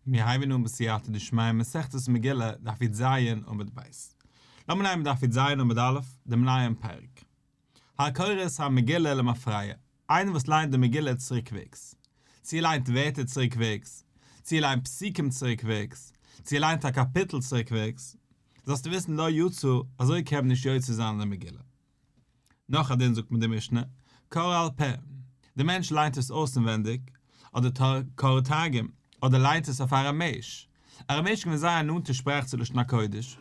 מיר הייבן אן בסייעתא דשמיא מסכת מגילה דף י"ז עמוד ב'. לאמיר נעמען דף י"ז עמוד א', דעם נייעם פרק. הקורא את המגילה למפרע, איינער וואס ליינט די מגילה צוריקוועגס. צו ער ליינט ווערטער צוריקוועגס, צו ער ליינט פסוקים צוריקוועגס, צו ער ליינט א קאפיטל צוריקוועגס, זאלסטו וויסן לא יצא, אזוי קען מען נישט יוצא זיין די מגילה. נאך א דין זאגט מיר די משנה, קוראה על פה, דער מענטש ליינט עס אויסנווענדיג, אדער קוראה תרגום, אדער ליינט עס אויף אראמעיש, אראמעיש איז געווען זייער א נאנטע שפראך צו לשון הקודש,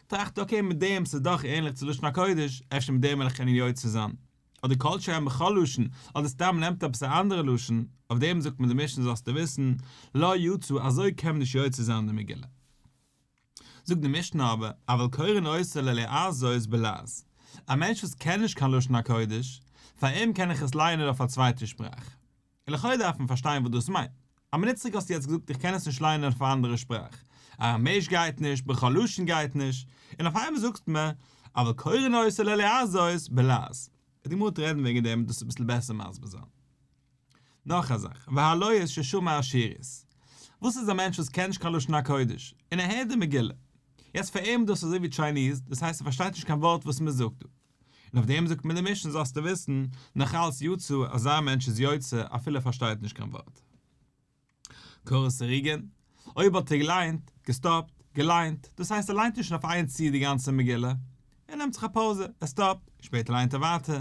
טראכט okay מיט דעם ס'איז דאך ענליך צו לשון הקודש, אפשר מיט דעם וועל איך קענען יוצא זיין, אדער כל שהוא בכל לשון, אדער סתם נעמט עפעס א אנדערע לשון, אויף דעם זאגט מיר די משנה זאלסטו וויסן, לא יצא אזוי קען מען נישט יוצא זיין די מגילה. זאגט די משנה אבער, אבל קורין אותה ללועזות בלעז, א מענטש וואס קען נישט קיין לשון הקודש, פאר אים קען איך עס לייענען אויף א צווייטע שפראך. און לכאו' דארף מען פארשטיין וואס דאס מיינט. א מינוט צוריק האסטו יעצט געזאגט איך קען עס נישט לייענען אויף א אנדערע שפראך, אראמעיש גייט נישט, בכל לשון גייט נישט, און אויף איינמאל זאגסטו מיר, אבל קורין אותה ללועזות בלעז. וועט די גמרא רעדן וועגן דעם דאס אביסל בעסער מסביר זיין. נאך א זאך, והלועז ששמע אשורית. וואס איז א מענטש וואס קען נישט קיין לשון הקודש, און ער הערט די מגילה. יעצט פאר אים איז דאס אזוי ווי Chinese, דאס הייסט ער פארשטייט נישט קיין ווארט וואס מען זאגט דא. און אויף דעם זאגט מען די משנה זאלסטו וויסן, נאך אלץ יצא, אזא מענטש איז יוצא אפילו ער פארשטייט נישט קיין ווארט. קורא סירוגין, אויב האט ער געליינט, געסטאפט, געליינט, דאס הייסט ער ליינט נישט אויף איין צי די גאנצע מגילה, ער נעמט זיך א פאוזע, ער סטאפט, שפעטער ליינט ער ווייטער,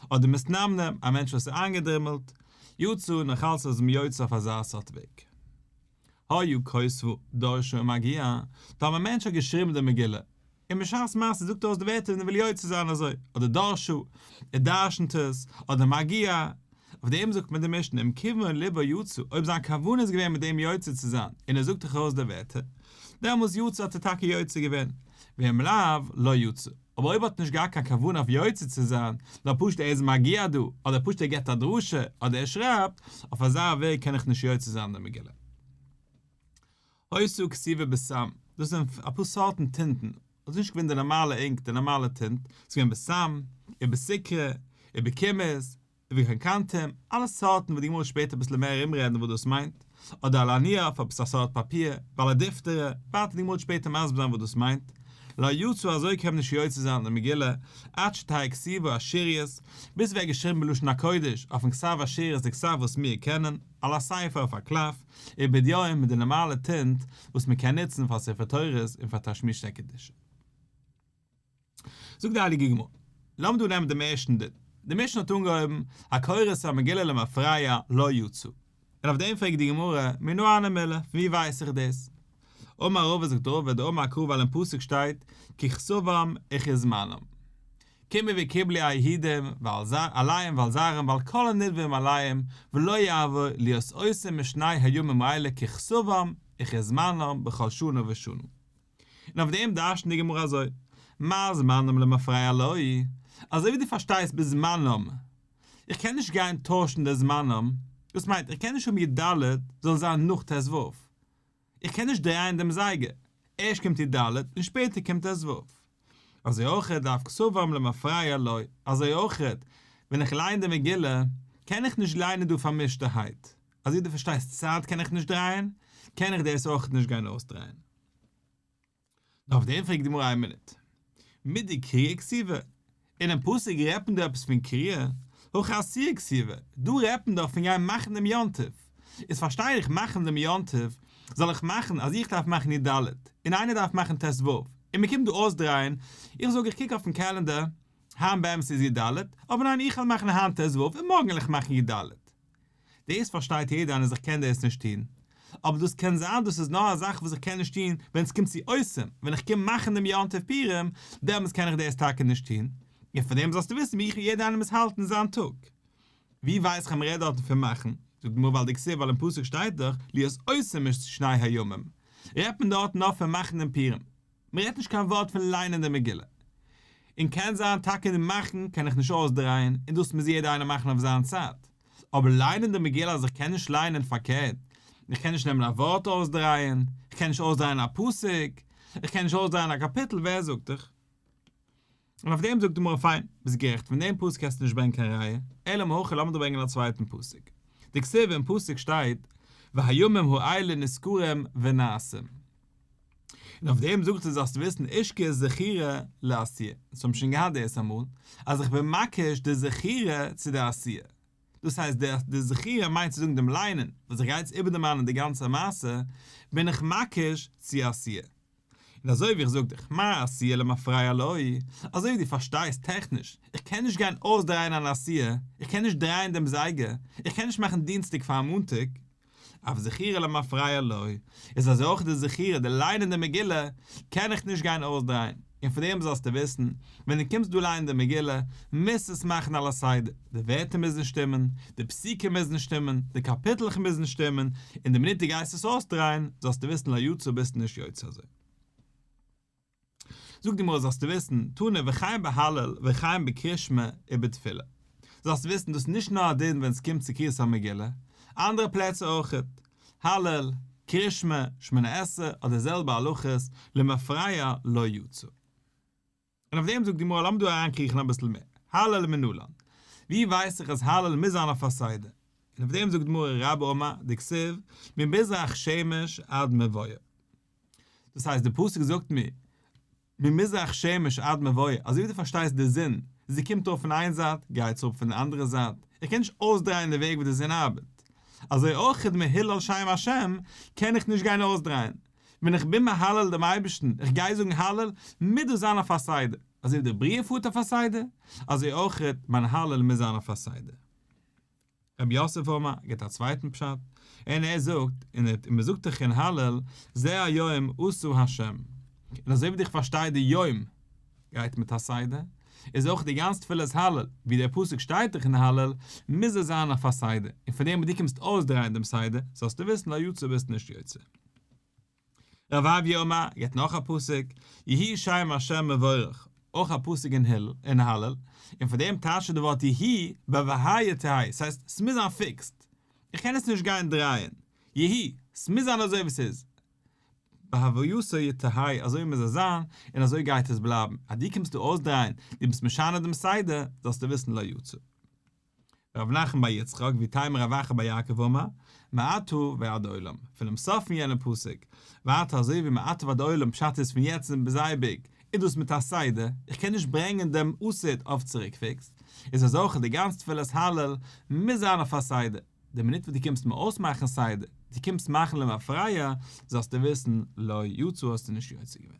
אדער מתנמנם, א מענטש וואס איז איינגעדרימלט, יצא, נאך אלץ איז מען יוצא אויף אזא סארט וועג. היה כותבה דורשה ומגיה, טאמער א מענטש האט געשריבן די מגילה, און בשעת מעשה זאגט ער אויס די ווערטער און ער וויל יוצא זיין אזוי, אדער דורשה, ער דרשנ'ט עס, אדער מגיה, אויף דעם זאגט מען די משנה אם כיוון ליבו יצא, אויב זיין כוונה איז געווען מיט דעם יוצא צו זיין, און ער זאגט דאך ארויס די ווערטער, דעמאלס יצא האט ער טאקע יוצא געווען, ואם לאו, לא יצא. אבער אויב האט ער נישט געהאט קיין כוונה אויף יוצא צו זיין, נאר פשוט ער איז מגיה דא, אדער פשוט ער געבט א דרשה, אדער ער שרייבט, אויף אזא וועג קען איך נישט יוצא זיין די מגילה. היתה כתובה בסם, דאס זענען אפאר סארטן טינטן, דאס איז נישט געווען די נארמאלע ink, די נארמאלע טינט, ס'איז געווען בסם, ובסיקרא, ובקומז, ובקנקנתום, אלע סארטן וואס די גמרא וועט שפעטער אביסל מער ארומרעדן וואס דאס מיינט, אדער על הנייר אויף עפעס א סארט פאפיר, ועל הדיפתרא, ווייטער די גמרא וועט שפעטער מסביר זיין וואס דאס מיינט, לא יצא אזוי קען מען נישט יוצא זיין די מגילה, עד שתהא כתובה אשורית, ביז ס'ווערט געשריבן בלשון הקודש אויפן כתב אשורית די כתב וואס מיר קענען, על הספר אויף א קלף, ובדיו מיט די נארמאלע טינט וואס מען קען נוצן פאר ספר תורות און פאר תשמישי קדושה. זאגט די הייליגע גמרא, לאמיר דא נעמען דעם ערשטן דין, די משנה האט אנגעהויבן, הקורא את המגילה למפרע לא יצא, און אויף דעם פרעגט די גמרא, מנא הני מילי, פון ווי ווייס איך דאס? אמר רבא זאגט רבא דאמר קרא ווייל אין פסוק שטייט, ככתבם וכזמנם. קיימו וקיבלו היהודים עליהם ועל זרעם ועל כל הנלווים אליהם ולא יעבור להיות עושים משני הימים האלה ככתבם וכזמנם בכל שנה ושנה. און אויף דעם דרש'נט די גמרא אזוי, מה זמנם למפרע לא, אזוי ווי דו פארשטייסט בזמנם, איך קען נישט גיין טוישן די זמנם, דאס מיינט איך קען נישט האבן י"ד זאל זיין נאך ט"ו, איך קען נישט דרייען דעם זייגער, ערשט קומט י"ד און שפעטער קומט ט"ו. אזוי אויך אף כתבם למפרע לא, אזוי אויך ווען איך ליין די מגילה קען איך נישט ליינען דא פארמישטערהייט, אזוי ווי דו פארשטייסט צייט קען איך נישט דרייען, קען איך דאס אויך נישט גיין אויסדרייען. נאר אויף דעם פרעגט די גמרא איין מינוט. מידי קריאה כתיבא, אינעם פסוק רעדט מען דא עפעס פון קריאה? הכא עשיה כתיבא, דא רעדט מען דאך פון גיין מאכן דעם יום טוב. איז פארשטיי איך מאכן דעם יום טוב, זאל איך מאכן אז איך דארף מאכן י"ד, און איינער דארף מאכן ט"ו, און מען קומט דא אויסדרייען, איך זאג איך קוק אויפן קעלענדער, היינט באמת איז י"ד, אבער ניין איך וועל מאכן היינט ט"ו און מארגן וועל איך מאכן י"ד. דאס פארשטייט יעדער איינער אז איך קען דאס נישט טון, אבער דאס קען זיין דאס איז נאר א זאך וואס איך קען נישט טון ווען עס קומט צו עושים, ווען איך קום מאכן דעם יום טוב פורים, דעמאלטס קען איך דאס טאקע נישט טון, און פאר דעם זאלסטו וויסן ווי איך יעדער איינער מוז האלטן זיין טאג. ווי ווייס איך אז מען רעדט דארטן פון מאכן? זאגט די גמרא ווייל דכתיב ווייל אין פסוק שטייט דאך להיות עושים משני הימים, רעדט מען דארטן נאר פון מאכן דעם פורים, מען רעדט נישט קיין ווארט פון ליינען די מגילה. און קען זיין טאקע די מאכן קען איך נישט אויסדרייען און דאס מוז יעדער איינער מאכן אויף זיין צייט, אבער ליינען די מגילה אז איך קען נישט ליינען פארקערט, איך קען נישט נעמען א ווארט אויסדרייען, איך קען נישט אויסדרייען א פסוק, איך קען נישט אויסדרייען א קאפיטל, ווער זאגט דיך? און אויף דעם זאגט די גמרא פיין, ביסט גערעכט, פון דעם פסוק קענסטו נישט ברענגען קיין ראיה, אלא מהכא לאמיר דיר ברענגען א צווייטן פסוק. דכתיב אין פסוק שטייט. והימים האלה נזכרים ונעשים. און אויף דעם זאגט ער זאלסטו וויסן אישקע זכירה לעשיה, אונז האבן שוין געהאט דאס אמאל, אז איך בין מקיש די זכירה צו די עשיה. דאס הייסט די די זכירה מיינט צו זאגן דעם ליינען, וואס איך גיי יעצט איבערדערמאנען די גאנצע מעשה, בין איך מקיש צו עשיה. און אזוי ווי איך זאג דיך, מה עשיה למפרע לא, אזוי ווי דו פארשטייסט טעכניש, איך קען נישט גיין אויסדרייען אן עשיה, איך קען נישט דרייען דעם זייגער, איך קען נישט מאכן דינסטאג פאר א מאנטאג, אף זכירה למפרע לא, איז אזוי אויך די זכירה, די ליינען די מגילה, קען איך נישט גיין אויסדרייען, און פון דעם זאלסטו וויסן, ווען דו קומסט דא ליינען די מגילה, מוזט עס מאכן על הסדר, די ווערטער מוזן שטימען, די פסוקים מוזן שטימען, די קאפיטלעך מוזן שטימען, און די מינוט דו גייסט עס אויסדרייען, זאלסטו וויסן לא יצא ביסטו נישט יוצא אזוי. זאגט די גמרא זאלסטו וויסן, תנא וכן בהלל וכן בקריאת שמע ובתפילה. זאלסטו וויסן דאס איז נישט נאר א דין ווען עס קומט צו קריאת המגילה, אנדערע פלעצער אויכעט, הלל, קריאת שמע, שמונה עשרה האט די זעלבע הלכות, למפרע לא יצא. און אויף דעם זאגט די גמרא לאמיר דא אריינקריכן אביסל מער, הלל מנלן, ווי ווייס איך אז הלל מוז זיין אויף א סדר? און אויף דעם זאגט די גמרא רבה אמר, דכתיב, ממזרח שמש עד מבואו. דאס הייסט די פסוק זאגט מיר ממזרח שמש עד מבואו, אזוי ווי דו פארשטייסט די זון, זי קומט אויף פון איין זייט, גייט זי אראפ פון די אנדערע זייט, איך קען נישט אויסדרייען די וועג ווי די זון ארבעט. אזוי אויך מהולל שם השם קען איך נישט גיין אויסדרייען. ווען איך בין מהלל דעם אייבערשטן, איך גיי זאגן הלל, מוז דאס זיין אויף א סדר. אזוי ווי די בריאה פארט אויף א סדר, אזוי אויך מיין הלל מוז זיין אויף א סדר. רב יוסף אמר גיבט א צווייטן פשט, און ער זאגט, און מען זאגט דאך אין הלל, זה היום עשה ה'. און אזוי ווי איך פארשטיי די יום גייט מיט א סדר, איז אויך די גאנצע תפילת הלל, ווי דער פסוק שטייט דאך אין הלל, מוז עס זיין אויף א סדר, און פון דעם וואס דו קומסט אויסדרייען דעם סדר, זאלסטו וויסן לא יצא ביסט נישט יוצא. רב אויא אמר, געבט נאך א פסוק, יהי שם ה' מבורך, אויך א פסוק אין הלל, און פאר דעם טייטשט ער די ווארט יהי בוהיה תהא, ס'הייסט ס'מוז זיין פיקסד, איך קען עס נישט גיין דרייען, יהי, ס'מוז זיין אזוי ווי ס'איז, בהווייתו תהא, אזוי מוז עס זיין, און אזוי גייט עס בלייבן, אז דו קומסט דא אויסדרייען, דו ביסט משנה דעם סדר, זאלסטו וויסן לא יצא. רב נחמן בר יצחק ואיתימא רב אחא בר יעקב אמר, מעתה ועד עולם, פונעם סוף פון יענעם פסוק, ווייטער אזוי ווי מעתה ועד עולם פשט איז פון יעצט און ביז אייביג, איז דאס מיט א סדר, איך קען נישט ברענגען דעם עתיד אויף צוריקוועגס, איז אזוי אויך די גאנצע תפילת הלל מוז זיין אויף א סדר, די מינוט וואס דו קומסט מיר אויסמאכן סדר, דו קומסט מאכן למפרע, זאלסטו וויסן, לא יצא האסטו נישט יוצא געווען.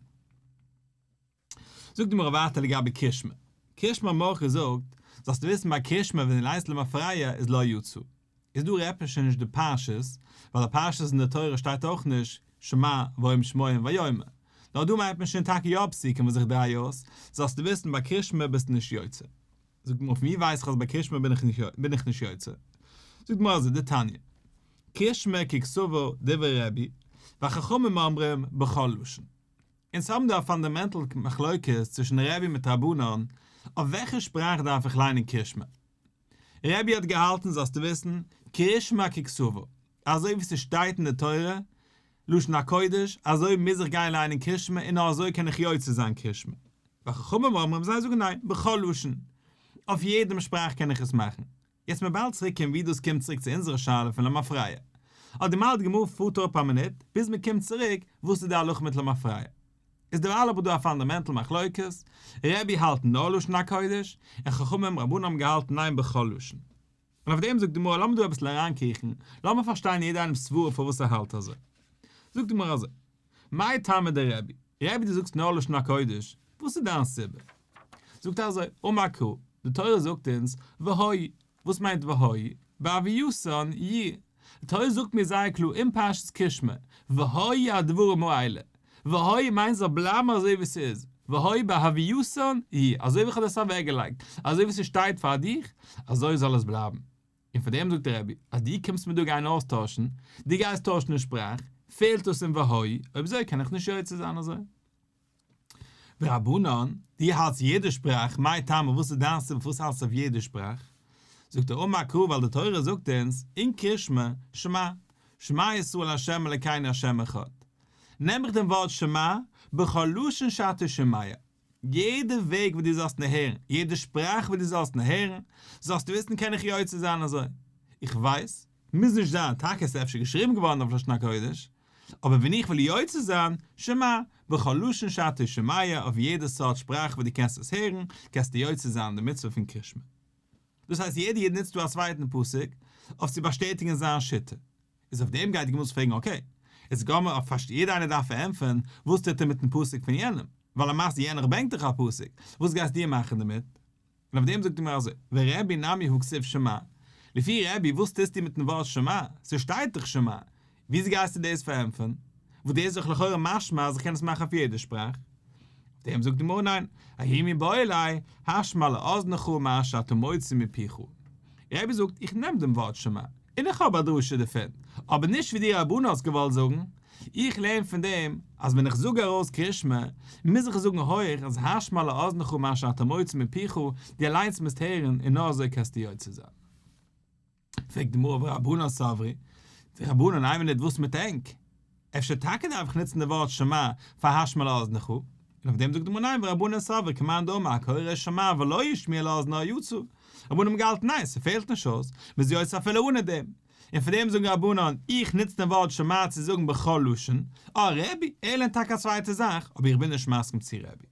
זאגט די גמרא ווייטער לגבי קרישמע, קרישמע האבן מיר אויך געזאגט, זאלסטו וויסן ביי קרישמע ווען דו ליינסט למפרע איז לא יצא, איז דא רעדט מען שוין נישט די פרשות, ווייל די פרשות אין די תורה שטייט אויך נישט שמע והיה אם שמוע ויאמר, נאר דא מיינט מען שוין טאקע יא פסוקים וואס איך דריי אויס, זאלסטו וויסן ביי קרישמע ביסטו נישט יוצא. זאגט די גמרא פון ווי ווייס איך אז ביי קרישמע בין איך נישט יוצא? זאגט די גמרא אזוי דתניא, קרישמע ככתבה דברי רבי, וחכמים אומרים בכל לשון. אונז האבן דא א fundamental מחלוקת צווישן רבי מיט רבנן, אויף וועלכע שפראך דארף איך ליינען קרישמע? רבי האט געהאלטן זאלסטו וויסן, קרישמע ככתבה, אזוי ווי ס'שטייט אין די תורה, לשון הקודש, אזוי מוז איך גיין ליינען קרישמע און נאר אזוי קען איך יוצא זיין קרישמע. וחכמים אומרים זיי זאגן ניין, בכל לשון, אויף יעדעם שפראך קען איך עס מאכן. יעצט מיר באלד צוריק קומען ווי דאס קומט צוריק צו אונזערע שאלה פון למפרע. אט די מאל די גמרא פארט אפ א מינוט ביז מען קומט צוריק וואס איז די הלכה מיט למפרע. איז דערווייל אבער דא א fundamental מחלוקת, רבי האלט נאר לשון הקודש, און חכמים רבנן האבן געהאלטן ניין בכל לשון. און אויף דעם זאגט די גמרא לאמיר דא אביסל אריינקריכן, לאמיר פארשטיין יעדע איינעמ'ס סברה פארוואס ער האלט אזוי. זאגט די גמרא אזוי, מאי טעמא דרבי, רבי דו זאגסט נאר לשון הקודש, וואס איז דיין סיבה? זאגט ער אזוי, אמר קרא, די תורה זאגט אונז, והיו, וואס מיינט והיו? בהוייתן יהיו, די תורה זאגט מיר זייער קלאר אין פרשת קרישמע, והיו הדברים האלה, והיו מיינט ס'זאל בלייבן אזוי ווי ס'איז, והיו בהוייתן יהיו, אזוי ווי איך האב דאס אוועקגעלייגט, אזוי ווי ס'שטייט פאר דיך, אזוי זאל עס בלייבן. און פאר דעם זאגט דער רבי, אז דו קומסט מיר דא גיין אויסטוישן, דו גייסט טוישן די שפראך, פעלט דאס אין והיו, אויב אזוי קען איך נישט יוצא זיין אזוי. ורבנן, דו האלטסט יעדע שפראך, מאי טעמא וואס איז דיין סיבה פארוואס האלטסטו אויף יעדע שפראך? זאגט ער אמר קרא ווייל די תורה זאגט אונז אין קרישמע, שמע, שמע ישראל ה' אלקינו ה' אחד. נעם איך דעם ווארט שמע, בכל לשון שאתה שומע, יעדע וועג וואס דו זאלסט נאר הערן, יעדע שפראך וואס דו זאלסט נאר הערן, זאלסטו וויסן קען איך יוצא זיין אזוי. איך ווייס. מוז נישט זיין, טאקע עס איז אפשר געשריבן געווארן אויף לשון הקודש, אבער ווען איך וויל יוצא זיין, שמע, בכל לשון שאתה שומע, אויף יעדע סארט שפראך וואס דו קענסט עס הערן, קענסטו יוצא זיין די מצוה פון קרישמע. דאס הייסט יעדער איד נוצט דא א צווייטן פסוק אויף צו באשטעטיגן זיין שיטה. איז אויף דעם גייט די גמרא פרעגן okay, איז גמר אויף פארשט יעדער איינער דארף ענטפערן וואס טוט ער מיטן פסוק פון יענעם, ווייל למעשה יענער ברענגט דאך א פסוק, וואס גייסט דו מאכן דערמיט? און אויף דעם זאגט די גמרא אזוי, ורבי נמי הא כתיב שמע, לפי רבי וואס טוסטו מיטן ווארט שמע, ס'שטייט דאך שמע, וויאזוי גייסטו דאס פארענטפערן? וואס דאס איז דאך לכאורה משמע אז איך קען עס מאכן אויף יעדע שפראך. אויף דעם זאגט די גמרא ניין, ההוא מיבעי ליה, השמע לאזנך מה שאתה מוציא מפיך. רבי זאגט איך נעם דעם ווארט שמע, און איך האב א דרשה דערפון, אבער נישט ווי די רבנן האסט געוואלט זאגן, איך לערן פון דעם אז ווען איך זאג ארויס קרישמע, מוז איך עס זאגן הויך אז השמע לאזנך מה שאתה מוציא מפיך, דו אליינס מוזט הערן און נאר אזוי קענסטו יוצא זיין. פרעגט די גמרא ורבנן סברי, די רבנן איין מינוט וואס מיט ענק? אפשר טאקע דארף איך נוצן די ווארט שמע פאר השמע לאזנך? און אויף דעם זאגט די גמרא ניין ורבנן סברי כמאן דאמר הקורא שמע ולא השמיע לאזנו יצא, רבנן האבן געהאלטן ניין ס'פעלט נישט אויס, מ'איז יוצא אפילו אנע דעם, און פאר דעם זאגן רבנן איך נוץ דעם ווארט שמע צו זאגן בכל לשון, אה רבי, ער לערנט טאקע א צווייטע זאך, אבער איך בין נישט מסכים צו רבי.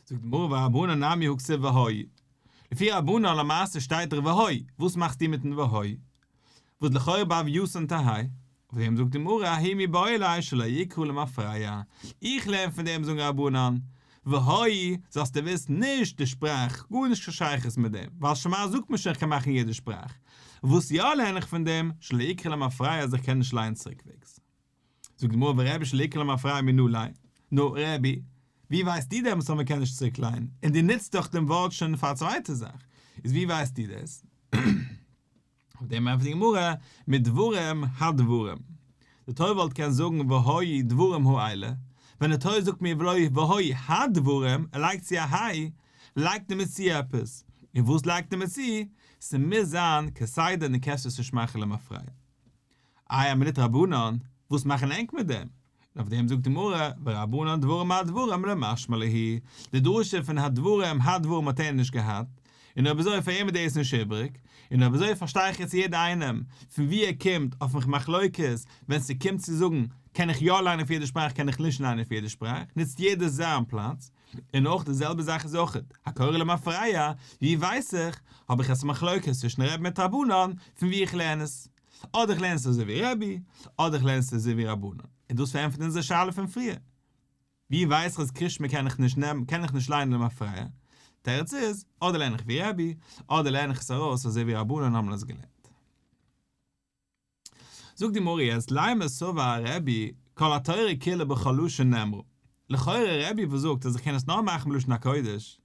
זאגט די גמרא ורבנן נמי הא כתיב והיה. לפי רבנן למעשה שטייט דאך והיה, וואס מאכסטו מיטן והיה? וואס לכאורה בהוייתן תהא. אויף דעם זאגט די גמרא ההוא מיבעי ליה שלא יקרא למפרע. איך לערן פון דעם זאגן רבנן, והיה, זאלסטו וויסן, נישט די שפראך, גארנישט קיין שייכות מיט דעם, ווייל שמע זאגט מען שוין איך קען מאכן יעדע שפראך. וואס יא לערן איך פון דעם, שלא יקרא למפרע אז איך קען נישט לייענען צוריקוועגס. זאגט די גמרא ורבי שלא יקרא למפרע מנא ליה, נו רבי, ווי ווייסטו דעמאלטס אז מען קען נישט צוריק ליינען, און דו נוצט דאך דעם ווארט שוין פאר א צווייטע זאך, איז ווי ווייסטו דאס? אויף דעם ענטפערט די גמרא, מדברים הדברים. די תורה וואלט קענען זאגן והיו דברים האלה, ווען די תורה זאגט מיר והיו הדברים, ער לייגט צו א היי, לייגט ער מיר צו עפעס, און וואס לייגט ער מיר צו? ס'מוז זיין כסדר און דו קענסט עס נישט מאכן למפרע. איי א מינוט רבנן, וואס מאכן ענק מיט דעם? און אויף דעם זאגט די גמרא, ורבנן דברים הדברים למשמע להו, די דרשה פון הדברים הדברים האט ער נישט געהאט, און אויב אזוי פאר אים איז דאס נישט איבריג, און אויב אזוי פארשטיי איך יעצט יעדער איינעם פון ווי ער קומט אויפן מחלוקת, ווען ס'קומט צו זאגן קען איך יא ליינען אויף יעדע שפראך קען איך נישט ליינען אויף יעדע שפראך, נוצט יעדער זיין פלאץ, און אויך די זעלבע זאך איז אויך הקורא למפרע, ווי ווייס איך, האב איך עס א מחלוקת צווישן רבי מיט רבנן פון ווי איך לערן עס. אדער איך לערן עס אזוי ווי רבי, אדער איך לערן עס אזוי ווי רבנן. און דאס פארענטפערט אונזער שאלה פון פריער. ווי ווייס איך אז קרישמע קען איך נישט נעמען, קען איך נישט ליינען למפרע? תירוץ איז, אדער לערן איך ווי רבי, אדער לערן איך עס ארויס אזוי ווי רבנן האבן עס געלערנט. זאגט די גמרא יעצט לימא סבר רבי כל התורה כולה בכל לשון נאמרה. לכאורה רבי וואס זאגט אז איך קען עס נאר מאכן בלשון הקודש,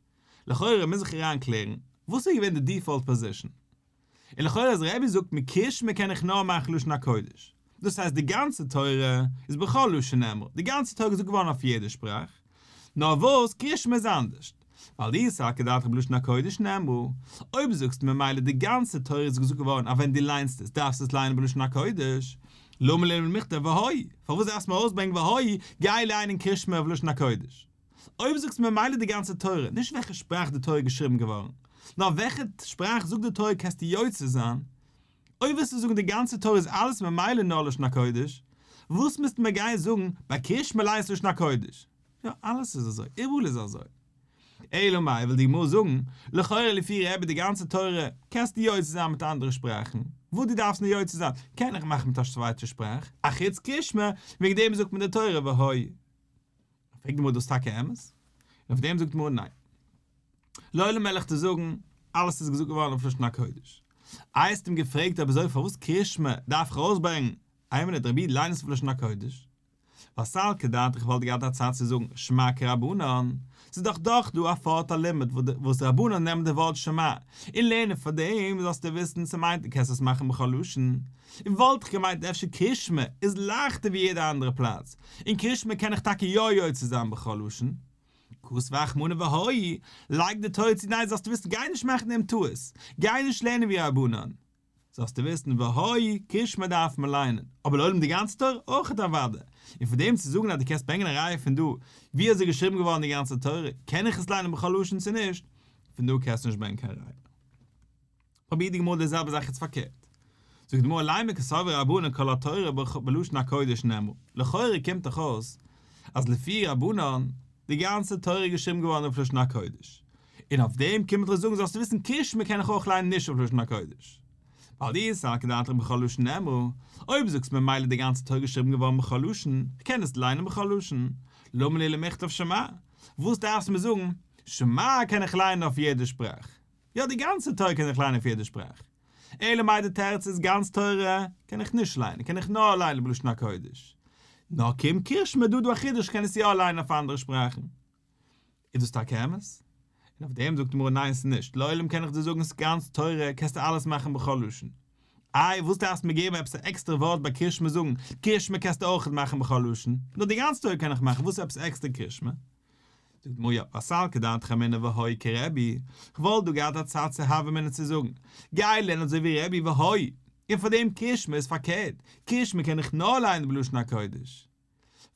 לכאורה מוז איך אריינקלערן, וואס איז געווען די default position? און לכאורה אז רבי זאגט מיר קרישמע קען איך נאר מאכן לשון הקודש, דאס הייסט די גאנצע תורה איז בכל לשון נאמרה, די גאנצע תורה איז געזאגט געווארן אויף יעדע שפראך, נאר וואס קרישמע איז אנדערשט, ווייל דאי סלקא דעתך בלשון הקודש נאמרה, אויב זאגסטו ממילא די גאנצע תורה איז געזאגט געווארן אז ווען דו ליינסט עס דארפסטו עס לייענען בלשון הקודש, למה לי למכתב והיה, פארוואס דארפסטו מיר אויסברענגן והיה, גיי לייענען קרישמע אויף לשון הקודש. אויב זאגסטו ממילא די גאנצע תורה, נישט וועלכע שפראך די תורה איז געשריבן געווארן, נאר וועלכע שפראך זאגט די תורה קענסטו יוצא זיין, אויב ווילסטו זאגן די גאנצע תורה איז אלעס ממילא נאר לשון הקודש, וואס מוזטו מיר גיין זאגן ביי קרישמע ליינסט לשון הקודש? יא, אלעס איז אזוי, איבעראל איז אזוי. אלא מאי וויל די גמרא זאגן, לכאורה לפי רבי די גאנצע תורה קענסטו יוצא זיין מיט אנדערע שפראכן, וואס דו דארפסט נאר יוצא זיין קען איך מאכן מיט א צווייטע שפראך, אחוץ קרישמע, וועגן דעם זאגט מען די תורה והיה. פרעגט די גמרא דאס טאקע אמת? און אויף דעם זאגט די גמרא ניין. לעולם וועל איך דיר זאגן, אלעס איז געזאגט געווארן אויף לשון הקודש. איי האסט אים געפרעגט אויב אזוי פארוואס קרישמע דארף איך ארויסברענגן? איין מינוט רבי ליין עס אויף לשון הקודש. ווייל סלקא דעתך איך וואלט געהאט א צד צו זאגן שמע כרבנן, ס'איז דאך דאך דא א פארט א לימוד וואס רבנן נעמען די ווארט שמע און לערנען פאר דעם זאלסטו וויסן ס'מיינט דו קענסט עס מאכן בכל לשון, און וואלט איך געמיינט אפשר קרישמע איז לייכטער ווי יעדע אנדערע פלאץ, און קרישמע קען איך טאקע יא יוצא זיין בכל לשון. כתב רחמנא והיה, לייג די תורה צו ניין זאלסטו וויסן גיי נישט מאכן דעם טעות, גיי נישט לערנען ווי רבנן. זאלסטו וויסן והיה, קרישמע דארף מען ליינען, אבער לעולם די גאנצע תורה אויכעט אוודאי, און פון דעם צו זאגן אז דו קענסט ברענגען א ראיה פון דא ווי אזוי געשריבן געווארן די גאנצע תורה, קען איך עס ליינען בכל לשון צו נישט, פון דא קענסטו נישט ברענגען קיין ראיה. פרובירט די גמרא די זעלבע זאך יעצט פארקערט. זאגט די גמרא לימא קסברי רבנן כל התורה בלשון הקודש נאמרה, לכאורה קומט דאך אויס אז לפי רבנן די גאנצע תורה איז געשריבן געווארן אויף לשון הקודש, און אויף דעם קומט דאך זאגן זאלסטו וויסן קריאת שמע קען איך אויך ליינען נישט אויף לשון הקודש. ווייל דאי סלקא דעתך בכל לשון נאמרה, אויב זאגסט ממילא די גאנצע תורה געשריבן געווארן בכל לשון, כ'קען עס ליינען בכל לשון, למה לי למכתב שמע? וואס דארפסטו מיר זאגן, שמע קען איך ליינען אויף יעדע שפראך? יא די גאנצע תורה קען איך ליינען אויף יעדע שפראך. אלא מאי די תירוץ איז גאנץ תורה קען איך נישט ליינען, קען איך נאר ליינען בלשון הקודש. נאר קום קריאת שמע דא דא א חידוש קען עס יא ליינען אויף אנדערע שפראכן. איז דאס טאקע אמת? און אויף דעם זאגט די גמרא ניין ס'איז נישט, לעולם קען איך דיר זאגן ס'גאנץ תורה קענסטו אלעס מאכן בכל לשון. איי וואס דארפסטו מיר געבן עפעס א עקסטערע ווארט ביי קריאת שמע זאגן קריאת שמע קענסטו אויכעט מאכן בכל לשון, נאר די גאנצע תורה קען איך מאכן וואס עפעס עקסטער קריאת שמע? זאגט די גמרא יא, ווייל סלקא דעתך אמינא והיה כרבי, כ'וואלט דא געהאט א צד צו הוה אמינא צו זאגן, גיי לערן אזוי ווי רבי והיה, און פאר דעם קריאת שמע איז פארקערט, קריאת שמע קען איך נאר ליינען בלשון הקודש.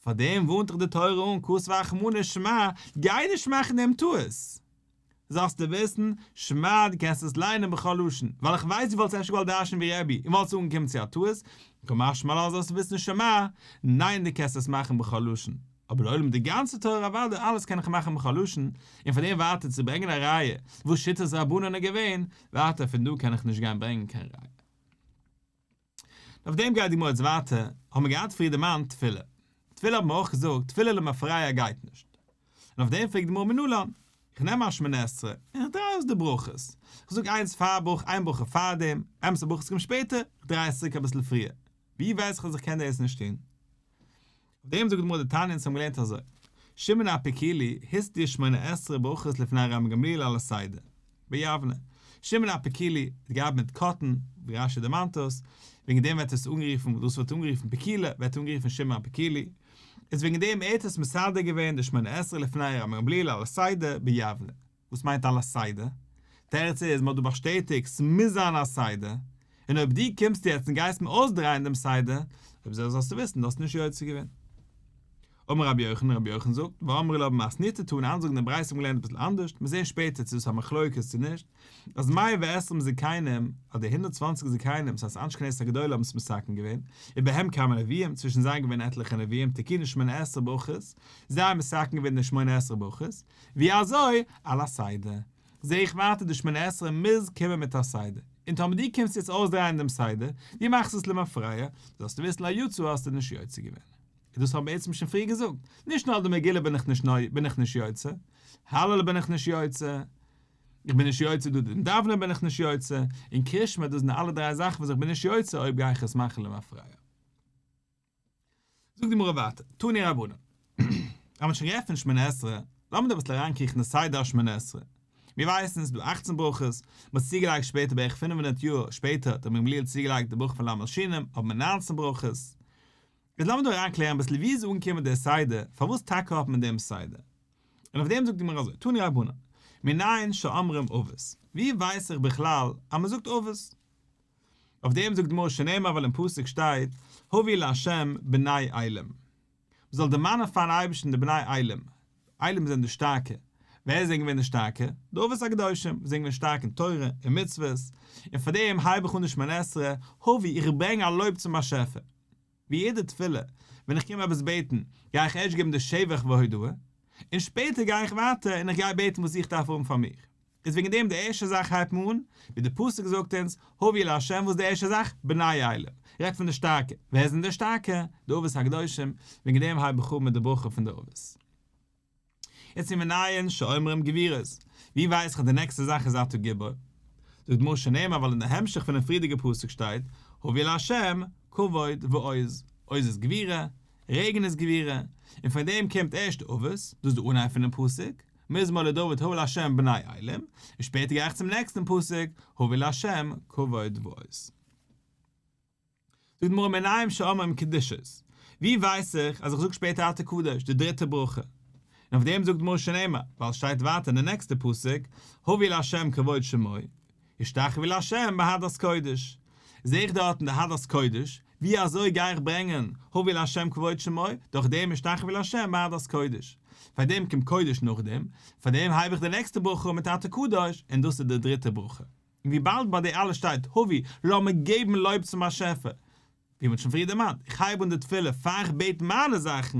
פאר דעם ווארנט דיך די תורה אן כתב רחמנא שמע, גיי נישט מאכן דעם טעות. זאלסטו וויסן, שמע דו קענסט עס ליינען בכל לשון, ווייל איך ווייס דו וואלטסט אפשר געוואלט דרש'ן ווי רבי און וואלטסט אנגעקומען צו א טעות, קא משמע לן זאלסטו וויסן שמע, ניין דו קענסט עס מאכן בכל לשון, אבער לעולם די גאנצע תורה אוודאי אלעס קען איך מאכן בכל לשון, און פון דעם ווייטער צו ברענגען א ראיה וואס שיטת רבנן איז געווען, ווייטער פון דא קען איך נישט גיין ברענגען קיין ראיה. אויף דעם גייט די גמרא יעצט ווייטער, האבן מיר געהאט פריער דערמאנט תפילה, תפילה האט מען אויך געזאגט תפילה למפרע גייט נישט, און אויף דעם פרעגט די גמרא מנלן, איך נעם א שמונה עשרה און איך דריי אויס די ברכות, איך זאג איינס פאר ברכה איין ברכה פאר דעם, אמת די ברכות קומט שפעטער, איך דריי עס צוריק אביסל פריער, ווי ווייס איך אז איך קען דאס נישט טון? אויף דעם זאגט די גמרא דתניא אונז האבן געלערנט אזוי, שמעון הפקולי הסדיר שמונה עשרה ברכות לפני רבן גמליאל על הסדר, ביבנה, שמעון הפקולי האט געארבעט מיט קאטן, ווי רש"י דערמאנט עס, וועגן דעם ווערט עס אנגערופן, דאס ווערט אנגערופן פקולי, ווערט אנגערופן שמעון הפקולי, איז וועגן דעם ער האט עס מסדר געווען די שמונה עשרה לפני רבן גמליאל על הסדר ביבנה. וואס מיינט על הסדר? תירוץ איז, מ'האט דא באשטעטיגט ס'מוז זיין א סדר, און אויב דו קומסט יעצט און גייסט מיר אויסדרייען דעם סדר, אויב אזוי זאלסטו וויסן דו האסט נישט יוצא געווען. אמר רבי יוחנן, רבי יוחנן זאגט, ואמרי לה במתניתא תנא אנדערע זאגן די ברייתא האבן געלערנט אביסל אנדערש, מיר זעען שפעטער צו דאס איז א מחלוקת צו נישט, אז מאה ועשרים זקנים, אז די 120 זקנים, ס'הייסט אנשי כנסת הגדולה האבן עס מתקן געווען, ובהם כמה נביאים, צווישן זיי געווען עטליכע נביאים, תקינו שמונה עשרה ברכות, זיי האבן מתקן געווען די שמונה עשרה ברכות, ווי אזוי? על הסדר. זעה איך ווייטער די שמונה עשרה מוז קומען מיט א סדר. און טאמער דו קומסט יעצט אויסדרייען דעם סדר, דו מאכסט עס למפרע, זאלסטו וויסן לא יצא האסטו נישט יוצא געווען. און דאס האבן בעצם שוין פריער געזאגט, נישט נאר די מגילה בין איך נישט בין איך נישט יוצא, הלל בין איך נישט יוצא, איך בין נישט יוצא דא דעם דאוונען בין איך נישט יוצא, און קרישמע דאס זענען אלע דריי זאכן וואס איך בין נישט יוצא אויב גיי איך עס מאכן למפרע. זאגט די גמרא ווייטער, תנו רבנן, אז מ'האט שוין געעפנט שמונה עשרה, לאמיר דא אביסל אריינקריכן אין סדר השמונה עשרה. מיר ווייסן ס'איז דא אכצן ברכות, מ'האט צוגעלייגט שפעטער בערך 500 יאר שפעטער האט רבי גמליאל צוגעלייגט די ברכה פון למלשינים, האבן מיר ניינצן ברכות. איז לאמיר דא אריינקלערן אביסל ווי איז אנגעקומען דער סדר, פארוואס טאקע האט מען דעם סדר? און אויף דעם זאגט די גמרא אזוי, תנו רבנן, מנין שאומרים אבות, ווי ווייס איך בכלל אז מ'זאגט אבות? אויף דעם זאגט די גמרא שנאמר ווייל אין פסוק שטייט הבו לה' בני אילים, מען זאל דערמאנען פארן אייבערשטן די בני אילים, אילים זענען די שטארקע, ווער זענען געווען די שטארקע? די אבות הקדושים, זיי זענען געווען שטארק אין תורה און מצוות, און פאר דעם הייב איך אן די שמונה עשרה, הבו איך ברענג א לויב צום באשעפער. ווי יעדע תפילה, ווען איך קום עפעס בעטן, גיי איך ערשט געבן די שבח והודאה, און שפעטער גיי איך ווייטער און איך גיי בעטן וואס איך דארף האבן פאר מיר. איז וועגן דעם די ערשטע זאך הייבט מען אן, ווי די פסוק זאגט אונז, הבו לה' וואס איז די ערשטע זאך? בני אילים. רעדט פון די שטארקע. ווער זענען די שטארקע? די אבות הקדושים. וועגן דעם הייב איך אן מיט די ברכה פון די אבות. יעצט ומנין שאומרים גבורות. ווי ווייס איך אז די נעקסטע זאך איז אתה גיבור? זאגט די גמרא שנאמר ווייל אין די המשך פונעם פריערדיגע פסוק שטייט, הבו לה' כבוד ועוז. עוז איז גבורה, רעגן איז גבורה, און פון דעם קומט ערשט אבות, דאס איז די אנהייב פונעם פסוק, מזמור לדוד הבו לה' בני אילים, און שפעטער גיי איך צום נעקסטן פסוק, הבו לה' כבוד ועוז. זאגט די גמרא מנין שאומרים קדושות, ווי ווייס איך אז איך זאג שפעטער אתה קדוש, די דריטע ברכה? און אויף דעם זאגט די גמרא שנאמר, ווייל עס שטייט ווייטער אין די נעקסטע פסוק, הבו לה' כבוד שמו, השתחוו לה' בהדרת קודש. זעה איך דארטן די הדרת קודש, ווי אזוי גיי איך ברענגען הבו לה' כבוד שמו, דורך דעם השתחוו לה' בהדרת קודש. פאר דעם קומט קודש נאכדעם, פאר דעם הייב איך די נעקסטע ברכה מיט אתה קדוש, און דאס איז די דריטע ברכה. און וויבאלד ביי די אלע שטייט הבו, לאמיר געבן לויב צום באשעפער, ווי מ'האט שוין פריער דערמאנט, איך הייב אן די תפילה פאר איך בעט מיינע זאכן,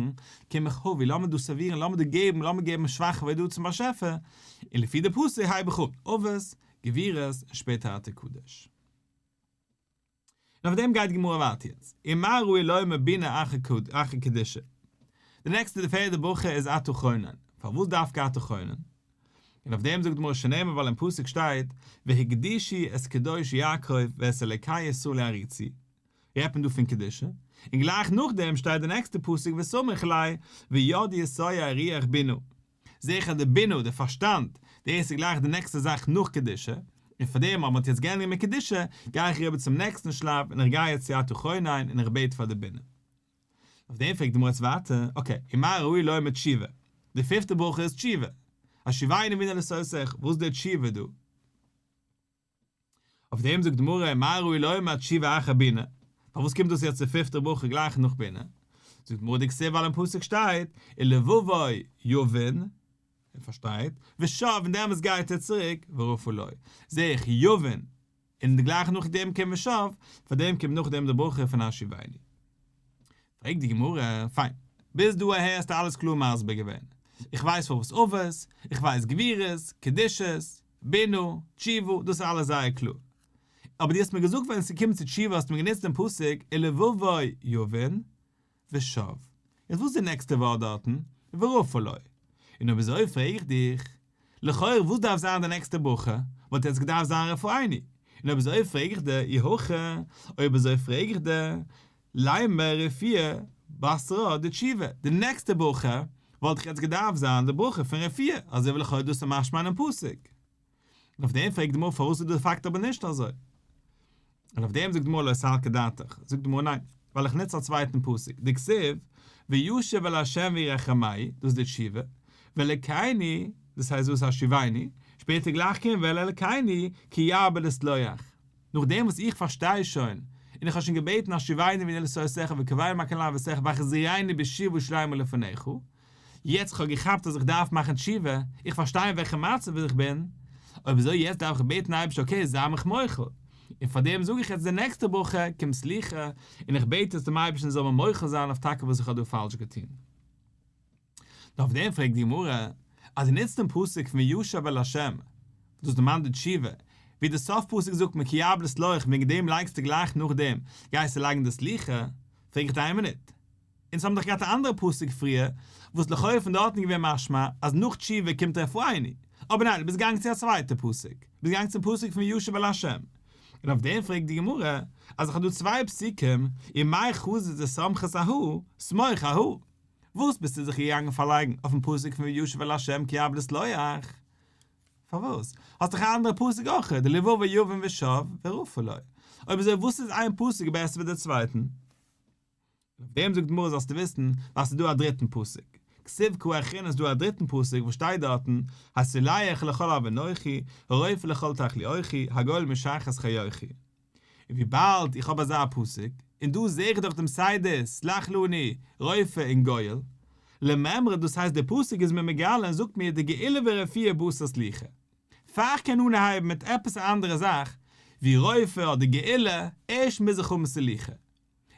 קום איך הבו, לאמיר דא סערווירן, לאמיר דא געבן, לאמיר געבן שבח והודאה צום באשעפער, און לפי די פסוק הייב איך אן, אבות, גבורות, און שפעטער אתה קדוש. און אויף דעם גייט די גמרא ווייטער יעצט, ומה ראו לומר בינה אחר קדושה. די נעקסטע די פערדע ברכה איז אתה חונן, פארוואס דווקא אתה חונן? און אויף דעם זאגט די גמרא שנאמר ווייל אין פסוק שטייט והקדישו את קדוש יעקב ואת אלוקי ישראל יעריצו, רעדט מען דא פון קדושה, און גלייך נאכדעם שטייט די נעקסטע פסוק וסמיך ליה וידעו שועי רוח בינה, זעה איך אז די בינה, די פארשטאנד, דאס איז גלייך די נעקסטע זאך נאך קדושה, און פאר דעם אז מען האט יעצט געענדיגט מיט קדושה, גיי איך אריבער צום נעקסטן שלב און איך גיי יעצט צו אתה חונן און איך בעט פאר די בינה. אויף דעם פרעגט די גמרא יעצט ווייטער, okay, ומה ראו לומר תשובה? די פיפטע ברכה איז תשובה. השיבנו אבינו לתורתך, וואס איז די תשובה דא? אויף דעם זאגט די גמרא, מה ראו לומר תשובה אחר בינה? פארוואס קומט דאס יעצט די פיפטע ברכה גלייך נאך בינה? זאגט די גמרא דכתיב ווייל אין פסוק שטייט ולבבו יבין, ער פארשטייט, ושב און דעמאלטס גייט ער צוריק, ורפא לו. זעה איך יבין, און גלייך נאכדעם קומט ושב, פאר דעם קומט נאכדעם די ברכה פון השיבנו. פרעגט די גמרא, פיין, ביז דא אהער האסטו אלעס קלאר מסביר געווען, איך ווייס פארוואס אבות, איך ווייס גבורות, קדושות, בינה, תשובה, דאס איז אלעס זייער קלאר. אבער דו האסט מיר געזאגט ווען ס'קומט צו תשובה האסטו מיר גענוצט דעם פסוק ולבבו יבין ושב. יעצט וואס איז די נעקסטע ווארט דארטן? ורפא לו. און אויב אזוי פרעג איך דיך, לכאורה וואס דארף זיין די נעקסטע ברכה? וואלט יעצט געדארפט זיין רפאנו. און אויב אזוי פרעג איך דיר, אי הכי, אויב אזוי פרעג איך דיר, לימא רפואה בתרה דתשובה, די נעקסטע ברכה וואלט איך יעצט געדארפט זיין די ברכה פון רפואה, אזוי ווי לכאורה דאס איז משמע אינעם פסוק. און אויף דעם פרעגט די גמרא פארוואס איז די פאקט אבער נישט אזוי? און אויף דעם זאגט די גמרא לא סלקא דעתך, זאגט די גמרא ניין, ווייל איך נוץ א צווייטן פסוק, דכתיב, וישוב אל ה' וירחמהו, דאס איז די תשובה, ואלקינו, דאס הייסט דאס השיבנו, שפעטער גלייך קומט ואל אלקינו, כי ירבה לסלוח. נאכדעם וואס איך פארשטיי שוין, און איך האב שוין געבעטן השיבנו אבינו לתורתך וקרבנו מקום לאהבתך והחזירנו בתשובה שלימה לפניך, יעצט איך האב געכאפט אז איך דארף מאכן תשובה, איך פארשטיי אין וועלכע מצב איך בין, אויב אזוי יעצט דארף איך בעטן אייבערשטער okay זיי מיך מוחל, און פאר דעם זאג איך יעצט די נעקסטע ברכה קום סליחה, און איך בעט יעצט דעם אייבערשטן זאל מיר מוחל זיין אויף טאקע וואס איך האב דא פאלש געטון. נאר אויף דעם פרעגט די גמרא, אז דו נוצט דעם פסוק פון וישב אל ה', דאס דערמאנט די תשובה, ווי די סוף פסוק זאגט מען כי ירבה לסלוח וועגן דעם לייגסטו גלייך נאכדעם גייסטו לייגן די סליחה, פרעג איך דיר איין מינוט, אונז האבן דאך געהאט א אנדערע פסוק פריער, וואס לכאורה פון דארטן איז געווען משמע אז נאך תשובה קומט רפאנו, אבער ניין דו ביסט געגאנגען צו א צווייטע פסוק, ביסט געגאנגען צום פסוק פון וישב אל ה'. און אויף דעם פרעגט די גמרא, אז איך האב דא צוויי פסוקים, ומאי חזית דסמכת אהא, סמוך אהא. וואס ביסטו זיך געגאנגען פארלייגן אויפן פסוק פון וישב אל ה' כי ירבה לסלוח? פארוואס? האסט דאך א אנדערע פסוק אויך, ולבבו יבין ושב ורפא לו. אויב אזוי וואס איז איין פסוק בעסער ווי דער צווייטן? אויף דעם זאגט די גמרא זאלסטו וויסן ווייל ס'איז דא א דריטן פסוק, כתיב קרא אחרינא איז דא א דריטן פסוק וואס שטייט דארטן, הסולח לכל עוונוכי, הרופא לכל תחלואוכי, הגואל משחת חיוכי. און וויבאלד איך האב אזא פסוק, און דא זעה איך דאך דעם סדר, סלח לנו, רופא און גואל, למימרא דאס הייסט דער פסוק איז מיר מגלה און זאגט מיר די גאולה ורפואה בתר סליחה. פאר איך קען אנהייבן מיט עפעס א אנדערע זאך, ווי רופא אדער גאולה, ערשט מוז איך האבן סליחה.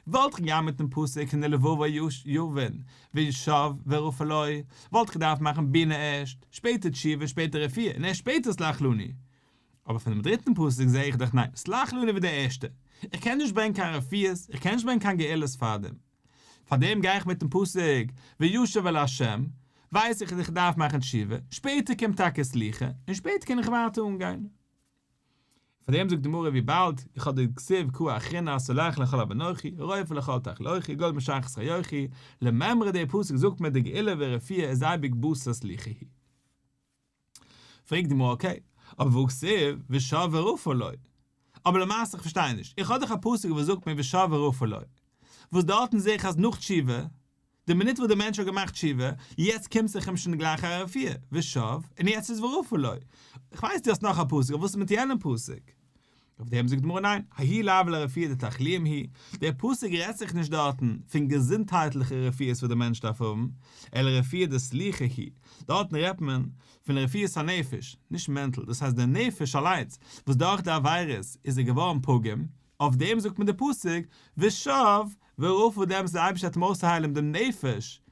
וואלט איך געגאנגען מיטן פסוק אין ולבבו יבין ושב ורפא לו, וואלט איך געדארפט מאכן בינה ערשט, שפעטער תשובה, שפעטער רפואה, און ערשט שפעטער סלח לנו. אבער פונעם דריטן פסוק זעה איך דאך ניין, סלח לנו ווי דער ערשטער. איך קען נישט ברענגען קיין רפואות, איך קען נישט ברענגען קיין גאולות פארדעם. פארדעם גיי איך מיטן פסוק וישב אל ה', ווייס איך אז איך דארף מאכן תשובה, שפעטער קומט טאקע סליחה, און שפעטער קען איך ווייטער אנגיין. פאר דעם זאגט די גמרא וויבאלד איך האב די כתיב קרא אחרינא הסולח לכל עוונוכי הרופא לכל תחלואוכי גואל משחת חיוכי למימרא דער פסוק זאגט מיר די גאולה ורפואה איז אייביג בתר סליחה היא. פרעגט די גמרא okay אבער והא כתיב ושב ורפא לו אבער למעשה איך פארשטיי נישט איך האב דאך א פסוק וואס זאגט מיר ושב ורפא לו וואס דארטן זעה איך אז נאך תשובה די מינוט וואס דער מענטש האט געמאכט תשובה, יעצט קומט זיך אים שוין גלייך א רפואה, ושב, און יעצט איז ורפא לו. איך ווייס דו האסט נאך א פסוק, אבער וואס איז מיט יענעם פסוק? אויף דעם זאגט די גמרא ניין, ההוא לאו לרפואה דתחלואים הוא, דער פסוק רעדט זיך נישט דארטן פון געזונטהייטליכע רפואות וואס דער מענטש דארף האבן, אלא רפואה דסליחה הוא, דארטן רעדט מען פון רפואת הנפש, נישט מענטל, דאס הייסט דער נפש אליינס, וואס דורך די עבירות איז ער געווארן פגום, אויף דעם זאגט מען די פסוק, ושב ורפא דעם דער אייבערשטער וועט אים אויסהיילן דעם נפש,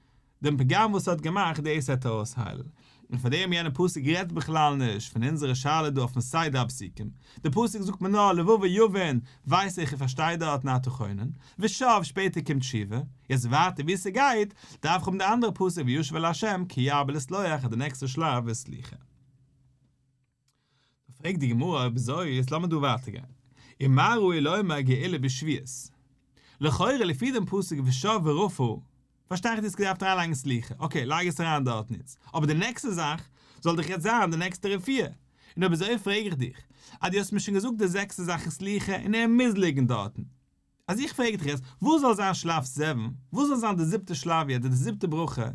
דעם פגם וואס ער האט געמאכט דאס וועט ער אויסהיילן, און פאר דעם יענער פסוק רעדט בכלל נישט פון אונזערע שאלה דא אויפן סדר הפסוקים, די פסוק זאגט מיר נאר לבבו יבין, ווייס איך און פארשטיי דארטן אתה חונן, ושב שפעטער קומט תשובה, יעצט ווייטער ווי ס'גייט, דארף איך האבן די אנדערע פסוק וישוב אל ה' כי ירבה לסלוח אז די נעקסטע שלב איז סליחה. פרעגט די גמרא אויב אזוי יעצט לאמיר דא ווייטער גיין, ומה ראו לומר גאולה בשביעית? לכאורה לפי דעם פסוק ושב ורפא פארשטיי איך דו האסט געדארפט אריינלייגן סליחה, okay לייג עס אריין דארטן יעצט, אבער די נעקסטע זאך זאל דאך יעצט זיין די נעקסטע רפואה, און אויב אזוי פרעג איך דיך אז דו האסט מיר שוין געזאגט די זעקסטע זאך איז סליחה און ער מוז ליגן דארטן, אז איך פרעג דיך יעצט, וואס זאל זיין שלב seven? וואס זאל זיין די זיבטע שלב יעצט, די זיבטע ברכה?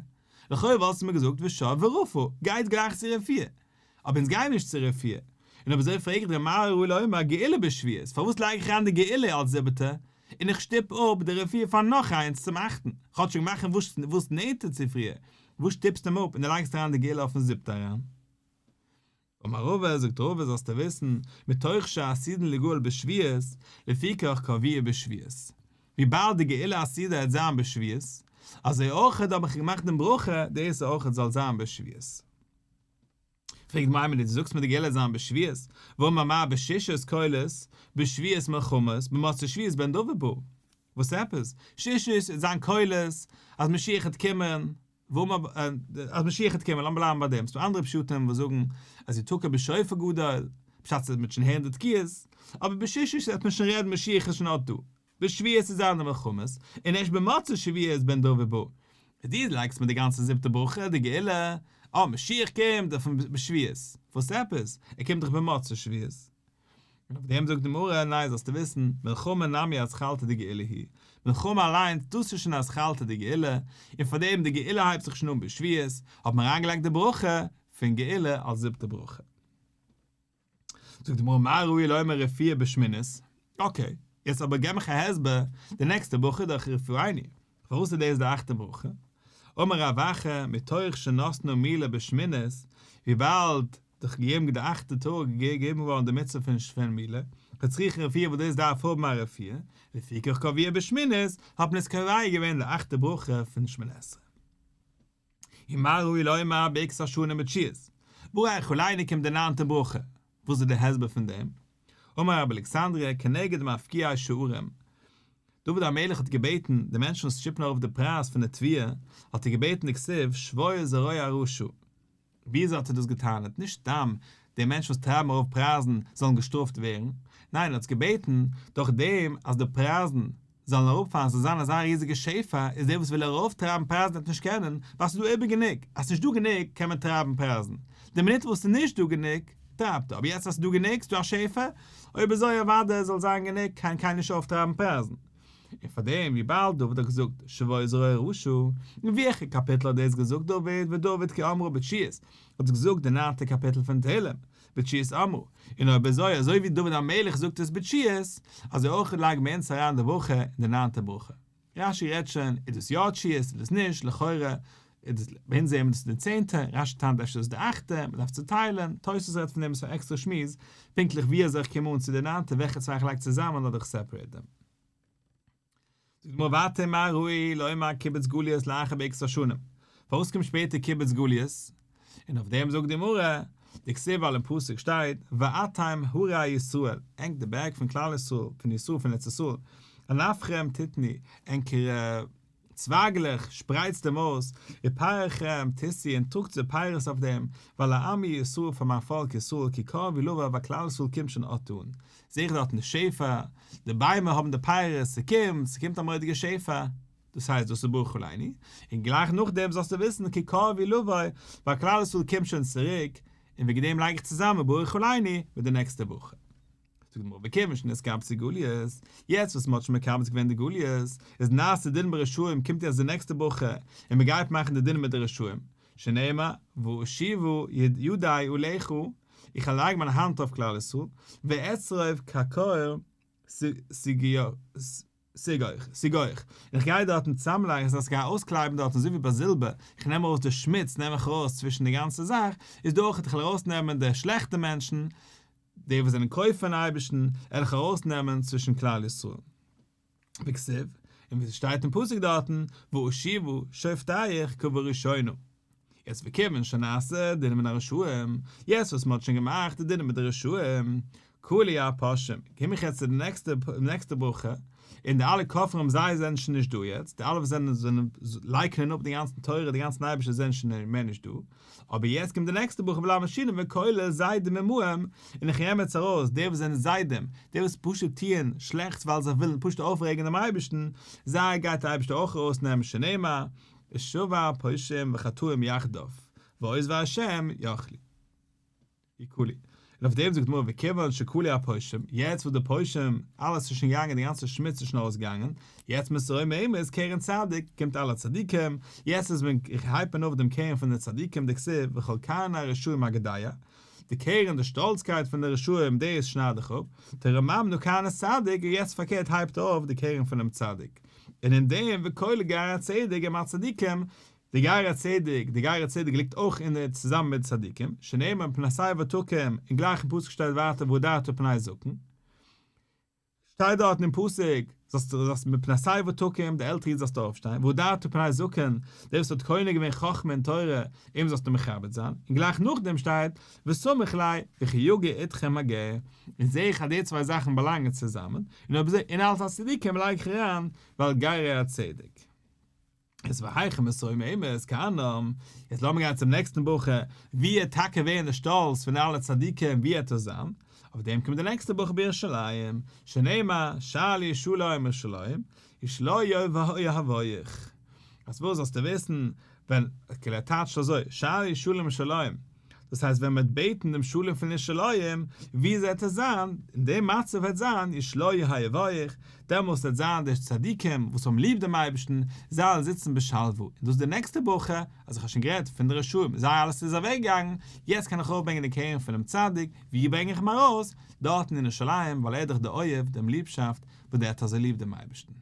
לכאו' וואלסטו מיר געזאגט ושב ורפא, גייט גלייך צו רפואה. אבער אונז גייען נישט צו רפואה. און אויב אזוי פרעג איך דיר מה ראו לומר גאולה בשביעית, פארוואס לייג איך אריין די גאולה אלס זיבעטע, און איך שטופ אפ די רפואה פאר נאך איינס צום אכטן, כאטשיג מאכן וואס נענטער צו פריער, וואס שטופסטו אים אפ און דו לייגסט אריין די גאולה אויפן זיבטע אריין? אמר רבא, זאגט רבא, זאלסטו וויסן, מתוך שעתידין ליגאל בשביעית, לפיכך קבעוה בשביעית. וויבאלד די גאולה העתידה העט זיין בשביעית, אזוי אויכעט האב איך געמאכט דעם ברכה, דאס אויכעט זאל זיין בשביעית. פרעגט מיימונית, דו זאגסט מיר די גאולה העט זיין בשביעית, והאמר מר בשישית קולות, בשביעית מלחמות, במוצאי שביעית בן דוד בא. וואס עפעס? שישית העט זיין קולות, אז משיח העט קומען, אז משיח וועט קומען, לאמיר בלייבן ביי דעם, ס'דא אנדערע פשטים וואס זאגן אז יתקע בשופר גדול, פשט אז מ'וועט שוין הערן די תקיעות, אבער בשישי וועט מען שוין רעדן משיח איז שוין אט דא, בשביעית איז זיין די מלחמות, און ערשט במוצאי שביעית בן דוד בא. דו לייגסט מיר די גאנצע זיבטע ברכה, די גאולה, אה משיח קומט אויפן בשביעית, וואס עפעס? ער קומט דאך במוצאי שביעית. און אויף דעם זאגט די גמרא, ניין זאלסטו וויסן, מלחמה נמי אתחלתא דגאולה היא, מלחמה אליינס דאס איז שוין אתחלתא דגאולה, און פאר דעם די גאולה הייבט זיך שוין אן בשביעית, האט מען אריינגעלייגט די ברכה פון גאולה אלס זיבטע ברכה. זאגט די גמרא מה ראו לומר רפואה בשמינית, okay, יעצט אבער געב מיך א הסבר, די נעקסטע ברכה איז דאך רפאנו, פארוואס איז דאס די אכטע ברכה? אמר רב אחא, מתוך שנתנה מילה בשמינית, וויבאלד דורך געגעבן די אכטע טאג געגעבן געווארן די מצוה פון שפען מילה, וצריכה רפואה וואס דאס דארף האבן א רפואה, לפיכך קבעוה בשמינית, האט מען עס קובע געווען די אכטע ברכה פון שמונה עשרה. ומה ראו לומר ברכת השנים בתשיעית, ברך עלינו קומט די ניינטע ברכה, וואס איז די הסבר פון דעם? אמר רבי אלכסנדרי כנגד מפקיעי שערים, דוד המלך האט געבעטן די מענטשן וואס שטופן ארויף די פרייז פון די תבואה, האט ער געבעטן דכתיב שבור זרוע הרשע, וויאזוי האט ער דאס געטענה'ט? נישט סתם די מענטשן וואס טרייבן ארויף פרייזן זאלן געשטראפט ווערן, ניין ער האט עס געבעטן דורך דעם אז די פרייזן זאלן אראפפאלן, ס'זאל זיין אזא ריזיגע שפע, איז דער וואס וויל ארויפטרייבן פרייזן וועט נישט קענען, ווייל ס'איז דא איבער גענוג, אז ס'נישט דא גענוג קען מען טרייבן פרייזן, די מינוט וואס ס'איז נישט דא גענוג טרייבט ער, אבער יעצט אז ס'איז דא גענוג, ס'איז דא א שפע, אויב אזוי אוודאי זאל זיין גענוג, קען קיינער נישט אויפטרייבן פרייזן. און פאר דעם וויבאלד דוד האט געזאגט שבור זרוע רשע, אין וועלכע קאפיטל האט דאס געזאגט דוד ודוד כי אמרה בתשיעית, האט עס געזאגט די ניינטע קאפיטל פון תהלים, בתשיעית אמרה, און אויב אזוי אזוי ווי דוד המלך זאגט עס בתשיעית, אזוי אויך לייגן מיר אונז אריין די ברכה אין די ניינטע ברכה. רש"י רעדט שוין, איז דאס יא תשיעית, איז דאס נישט, לכאורה איז דאס, ביי אונז זעהן מיר דאס איז די צענטע, רש"י טענה'ט אפשר איז דאס די אכטע, מען דארף צוטיילען, תוס' רעדט פון דעם, עס איז א עקסטערע שמועס, פונקטליך ווי אזוי איך קום אן צו די ניינטע, וועלכע צוויי איך לייג צוזאמען אדער איך separate דעם. זאגט די גמרא ווייטער מה ראו לומר קיבוץ גליות לאחר ברכת השנים, פארוואס קומט שפעטער קיבוץ גליות? און אויף דעם זאגט די גמרא, דכתיב ווייל אין פסוק שטייט ואתם הרי ישראל, ענק די בערג פון כלל ישראל, פון ישראל פון ארץ ישראל, ענפכם תתנו, ענקערע צווייגלעך שפרייצט אים אויס, ופרחכם תשאו און טראגט די פירות אויף דעם, ווייל לעמי ישראל פאר מיין פאלק ישראל כי קרבו לבוא ווייל כלל ישראל קומט שוין אט אן, זעה איך דארטן די שפע, די ביימער האבן די פירות, ס'קומט, ס'קומט א מורא'דיגע שפע, דאס הייסט דאס איז ברך עלינו, און גלייך נאכדעם זאלסטו וויסן כי קרבו לבוא, ווייל כלל ישראל קומט שוין צוריק, און וועגן דעם לייג איך צוזאמען ברך עלינו מיט די נעקסטע ברכה. זאגט די גמרא וכיוון שנתקבצו גליות, יעצט וואס מען האט שוין מקבץ געווען די גליות, איז נעשה דין ברשעים קומט יעצט די נעקסטע ברכה און מען גייט מאכן די דין מיט די רשעים, שנאמר ואשיבה ידי עליך. איך וועל לייגן מיין האנט אויף כלל ישראל, ואצרוב ככור סיגוך, סיגוך, און איך גיי דארטן צוזאמלייגן, דאס הייסט איך גיי אויסקלייבן דארטן אזוי ווי ביי זילבער, איך נעם ארויס די שמוץ נעם איך ארויס צווישן די גאנצע זאך, איז דא אויך איך וועל ארויסנעמען די שלעכטע מענטשן, די וואס זענען כופר אין אייבערשטן, וועל איך ארויסנעמען צווישן כלל ישראל. וכתיב, און ווי ס'שטייט אין פסוק דארטן, ואשיבה שופטיך כבראשונה. יעצט וכיוון שנעשה דין מן הרשעים, יעצט וואס מ'האט שוין געמאכט די דין מיט די רשעים, כלו הפושעים, קום איך יעצט צו די נעקסטע נעקסטע ברכה, און די אלע כופרים זיי זענען שוין נישט דא יעצט, די אלע וואס זענען זענען לייקענען אפ די גאנצן תורה די גאנצן אייבערשטער זענען שוין מער נישט דא, אבער יעצט קומט די נעקסטע ברכה ולמלשינים וכולל זדים עמהם, און איך נעם יעצט ארויס די וואס זענען זדים, די וואס פשוט טוען שלעכטס ווייל זיי ווילן פשוט אויפרעגן דעם אייבערשטן, זיי גייט דער אייבערשטער אויך ארויסנעמען שנאמר, ושבר פושעים וחטאים יחדיו, ועוזבי השם יכלו. יכלו. און אויף דעם זאגט די גמרא וכיוון שכלו הפושעים, יעצט וואס די פושעים, אלעס איז שוין געגאנגען, די גאנצע שמוץ איז שוין ארויסגעגאנגען, יעצט מתרוממת קרן צדיק, קומט אלע צדיקים, יעצט איז מען, הייבט מען אויף דעם קרן פון די צדיקים, דכתיב וכל קרני הרשעים אגדע, די קרן, די שטאלצקייט פון די רשעים, דאס שנייד איך אפ, תרוממנה קרנות צדיק, און יעצט פארקערט הייבט ער אויף די קרן פונעם צדיק. און אין דעם וכולל גרי הצדק עם הצדיקים, די גרי הצדק, די גרי הצדק ליגט אויך אין די צוזאמען מיט די צדיקים, שנאמר מפני שיבה תקום, און גלייך אין פסוק שטייט ווייטער והדרת פני זקן, שטייט דארטן אין פסוק, זאלסט זאלסט מפני שיבה תקום, די עלטערע איד זאלסטו אויפשטיין, והדרת פני זקן, דער וואס האט קונה געווען חכמה און תורה, אים זאלסטו מכבד זיין, און גלייך נאכדעם שטייט, וסמיך ליה, וכי יגור אתכם הגר, און זעה איך אז די צוויי זאכן באלאנגען צוזאמען, און אויב אזוי אין אלס הצדיקים לייג איך אריין, ועל גרי הצדק. איז והיכא מתרוממת קרנם, יעצט לאמיר גיין צום נעקסטן ברכה, ווי וועט טאקע ווערן די שטאלץ פון אלע צדיקים ווי וועט עס זיין, אויף דעם קומט די נעקסטע ברכה בירושלים, שנאמר שאלי שלום ירושלים, ירושלים אוהביך, אז וואס זאלסטו וויסן, ווען, כאילו ער טייטשט אזוי, שאלי שלום ירושלים, דאס הייסט ווען מ'וועט בעטן דעם שלום פון ירושלים, ווי וועט עס זיין, אין דעם מצב וועט זיין ירושלים אוהביך, דעמאלס וועט זיין די צדיקים וואס האבן ליב דעם אייבערשטן, זיי וועלן זיצן בשלווה, און דאס איז די נעקסטע ברכה, אז איך האב שוין גערעדט פון די רשעים, זיי אלעס איז אוועק געגאנגען, יעצט קען איך ארויפברענגען די קרן פונעם צדיק, ווי ברענג איך אים ארויס? דארטן אין ירושלים, ווייל ער איז דאך דער אוהב, דעם ליבשאפט, וואס דער האט אזוי ליב דעם אייבערשטן.